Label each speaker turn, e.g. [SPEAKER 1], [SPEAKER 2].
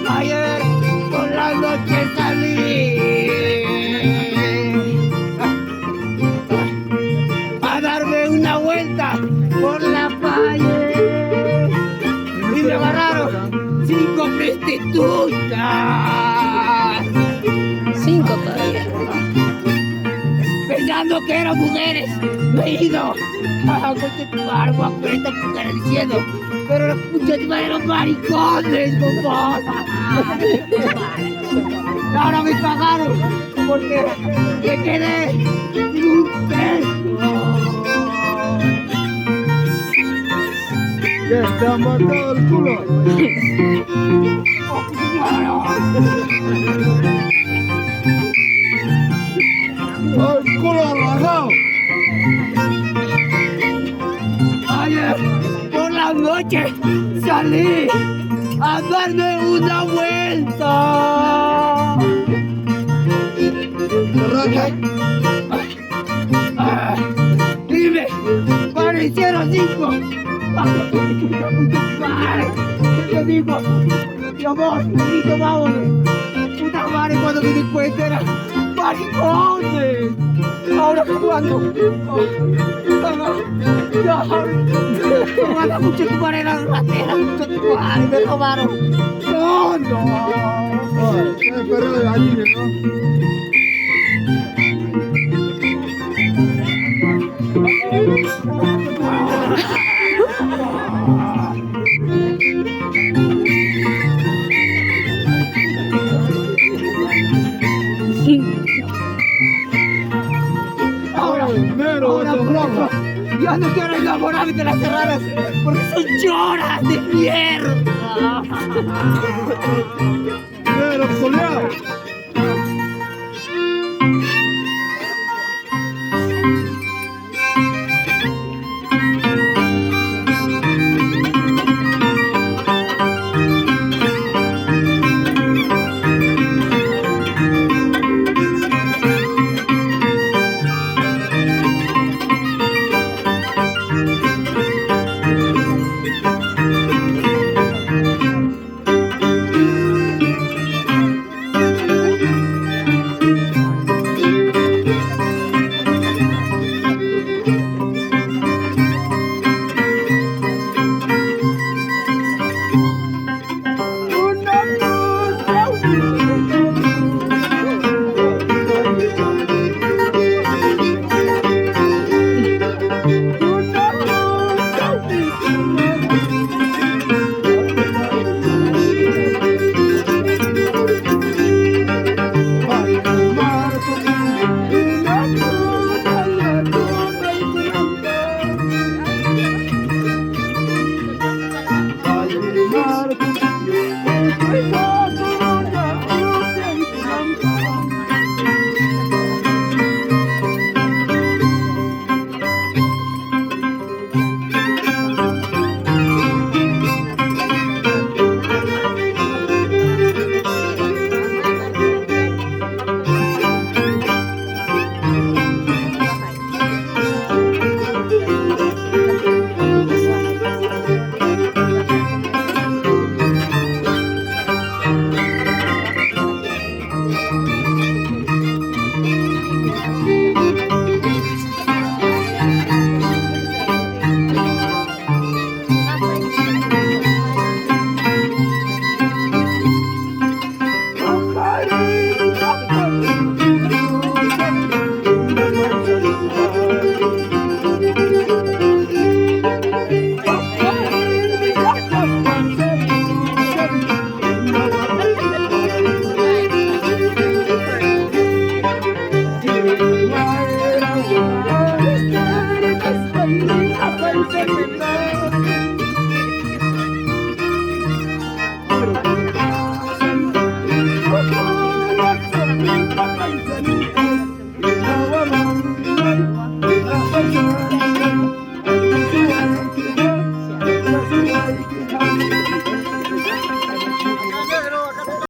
[SPEAKER 1] Ayer por la noche salí a darme una vuelta por la calle y me agarraron 5 prostitutas.
[SPEAKER 2] 5 todavía.
[SPEAKER 1] Pensando que eran mujeres, me he ido a contemplar con estas mujeres diciendo, pero los muchachos eran maricones, compadre. Ahora me pagaron porque me quedé sin un peso.
[SPEAKER 2] ¿Qué? ¿Te han matado el culo? ¡El culo rajado!
[SPEAKER 1] Ayer por la noche salí a darme una vuelta.
[SPEAKER 2] ¿Te raja?
[SPEAKER 1] Ah, dime, parecieron 5. Madre, yo digo, mi amor, listo, vámonos. Puta madre, cuando me di cuenta era maricones. Ahora cuando. No, mucho tu madre era ratera, mucho tu madre, me robaron. No, no.
[SPEAKER 2] Ay, qué perro de gallina, ¿no?
[SPEAKER 1] Ahora,
[SPEAKER 2] Ay, negro,
[SPEAKER 1] ahora,
[SPEAKER 2] esto rojo.
[SPEAKER 1] ya no quiero enamorarme de las serranas porque son lloras de mierda.
[SPEAKER 2] Negro, culiao.